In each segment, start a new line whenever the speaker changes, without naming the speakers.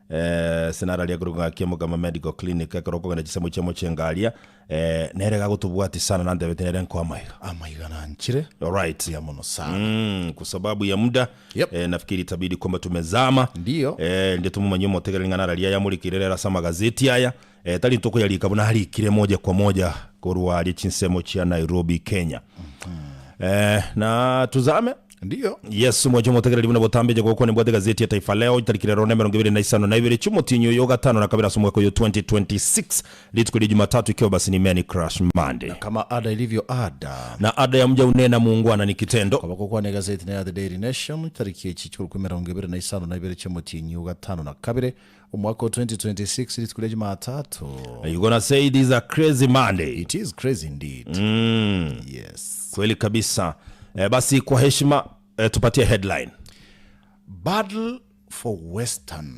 eh, sinararia korwa ng'a Kiamokama Medical Clinic ekero okogenda chisemo chia mochenga aria eh, nere gagotobwati sana nantebete nere nkoa amaiga.
Amaiga nanchire
Alright.
buya mono sana.
Mm, kwa sababu ya muda
Yep.
eh, nafikiri itabidi kwamba tumezama
Ndiyo.
eh, ndio tumumanyie omotegereri ng'a nararia yamorikire rero ase amagazeti aya eh, tari ntokoyarika buna arikire moja kwa moja korwa aria chinsemo chia Nairobi Kenya eh, na tuzame
Ndiyo.
Yes, mwanche omotegereri buna botambe inche gokwana nimbwate egazeti ya Taifa Leo tariki rero na 22 chi'omotienyi oyo ogatano na kabere ase omwaka oyo 2026 rituko ria Jumatatu ikiwa basi ni Man Crush Monday.
Na kama ada ilivyo ada.
Na ada ya mja unena muungwana ni kitendo.
Koba gokwana egazeti na ya The Daily Nation tariki echi chikorokwa 22 chi'omotienyi ogatano na kabere omwaka o 2026 rituko ria Jumatatu.
You gonna say this is a crazy Monday.
It is crazy indeed.
Mm.
Yes.
Kweli kabisa. Eh, basi kwa heshima eh, tupatie headline.
Battle for Western.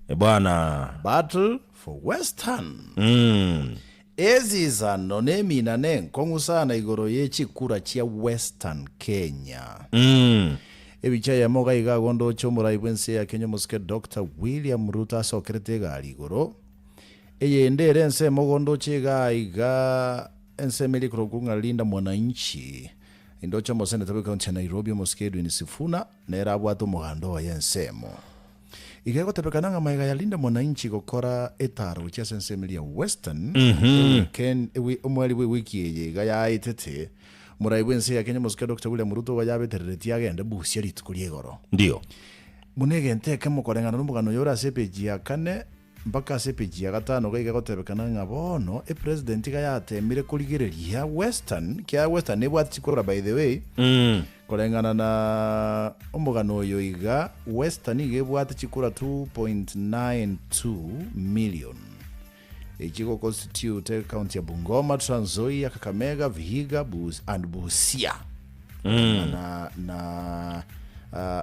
Eh, bwana
Battle for Western.
mm.
Ezizano nemina nenkong'u sana igoro ye chikura chia Western Kenya.
Mm.
Ebicha eyemo iga iga agwo ndoche omorai bw'ense ya Kenya omosike Doctor William Ruto asokerete egari igoro. Eyende ere ensemo igo ndoche iga iga ensemo eria ekorokwa ng'a Linda Mwananchi. Indoche omoseneta bw'ecounty ya Nairobi omosike Edwin Sifuna nere abwate omoganda oye ensemo. Iga egotebekana ng'a magega ya Linda Mwananchi gokora etaro gochia ase ensemo eria ya Western eweekend ewi omweri bw'ewiki eye iga yaetete, omorai bw'ense ya Kenya omosike Doctor William Ruto iga yabetereretie agende Busia rituko ria igoro.
Ndio.
Buna egento ekemo koreng'ana nomogano oyo ore ase epeji ya kane mpaka ase epeji ya gatano iga iga egotebekana ng'a bono epresident iga yatemire korigereria Western, ekiagera Western nebwate chikura by the way, Koreng'ana na omogano oyo iga, Western nigo ebwate chikura 2.92 million, echi go constitute ecounty ya Bungoma, Trans Nzoia, Kakamega, Vihiga, Bus and Busia. Koreng'ana na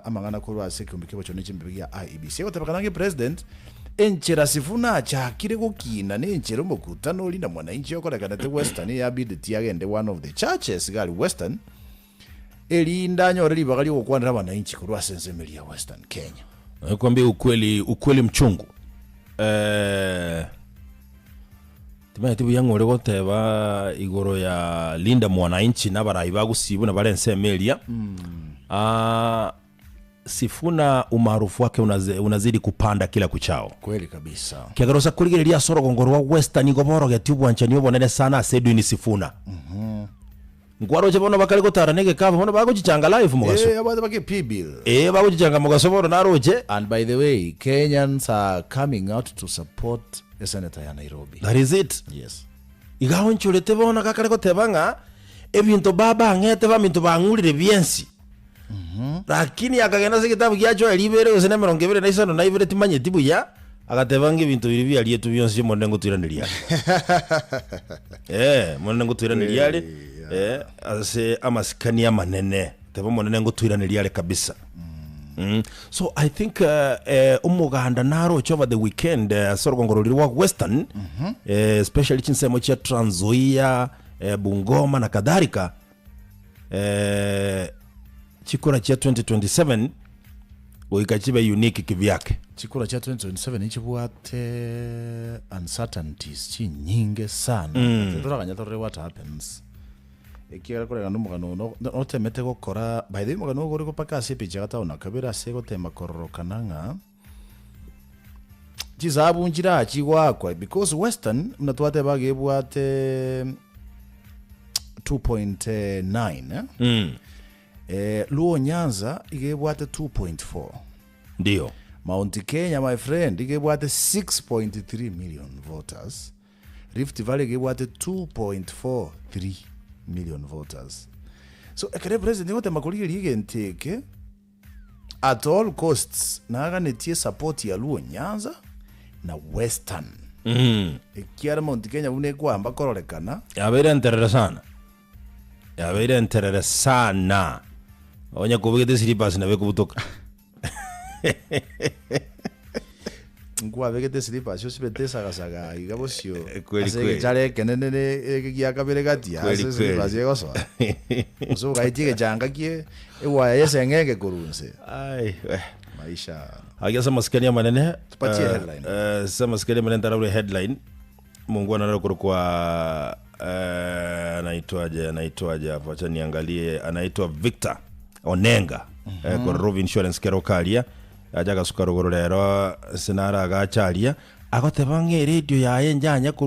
amang'ana korwa ase ekeombe ki'obochori ne chimbibe gia IEBC. Egotebekana ng'a epresident enchera Sifuna achakire gokina ne enchera omokutano oria na mwananchi okorekanete Western eyabideti agende one of the churches iga aria Western, erinde anyore ribaga ri'ogokwanera abananchi korwa ase ensemo eria ya Western Kenya.
Nakwambia ukweli, ukweli mchungu. Eh, timanyeti buya ng'ore goteba igoro ya Linda Mwananchi na abarai ba Gusii buna bare ensemo eria. Ah, Sifuna umaarufu wake unaze, unazidi kupanda kila kuchao.
Kweli kabisa.
Kiagera ase korigereria ase orogongo rwa Western igo borogetie obwanchani obonene sana ase Edwin Sifuna. Nkwaroche bono bakare gotara negekabu bono bagochichanga live mogaso.
Eh, abate bake P-bill.
Eh, bagochichanga mogaso bono naroche.
And by the way, Kenyans are coming out to support a senator ya Nairobi.
That is it.
Yes.
Iga aonchorete bono gakare goteba ng'a ebinto baba ang'ete baminto bang'urire biensi. Lakini akagenda ase egetabu gia Joeli ibere gose na emerongo ebere na isano na ibere timanyeti buya, agateba ng'a ebinto biria biarietwe bionsi Omonene ngotoiraneria are. Eh, Omonene ngotoiraneria are, eh, ase amasikani amanene. Teba Omonene ngotoiraneria are kabisa. Mm. So I think uh, eh, omoganda naroche over the weekend eh, ase orogongo roria rwa Western eh, especially chinsemo chia Trans Nzoia eh, Bungoma na kadhalika eh, chikura chia 2027 goika chibe unique kivyake.
Chikura chia 2027 nchibwate uncertainties chinyinge sana mm. Toraganya torore what happens ekiagera koreng'ana nomogano ono no- notemete gokora by the way omogano ogo ore mpaka ase epeji ya gatano na kabere ase gotema kororokana ng'a chisabu nchirachi goakwa because western buna twateba iga ebwate 2.9 eh?
Mm.
Eh, Luo Nyanza iga ebwate 2.4
Ndio.
Mount Kenya my friend iga ebwate 6.3 million voters Rift Valley iga ebwate 2.43 million voters so ekero epresident egotema korigereria egento eke At all costs naganetie support ya Luo Nyanza na Western. Ekiara Mount Kenya buna ekwamba kororekana.
Yabeire enterere sana. Yabeire enterere sana. Onye kobegete slippers nabo ekobutoka.
Nkwabegete slippers osibete esagasaga iga bosio
Eh, kweli,
ase
kweli.
egechara ekenene ne eke gia kabere gati
Kweli,
ase
kweli.
slippers egosoa. Gose ogaetie egechanga kie ewaya yeseng'enge korwa inse.
Ai, we.
Maisha.
Agia ase amasikani amanene.
Tupatie
eh,
headline.
eh, ase amasikani amanene ntarabure headline. Mungwana naro korokwa eh, anaitwaje anaitwaje hapo, acha niangalie, anaitwa Victor Onenga eh, korwa Rove Insurance keroka aria acha agasuka rogoro rero ase naro agacha aria agoteba ng'a eredio yaye njanya korwa.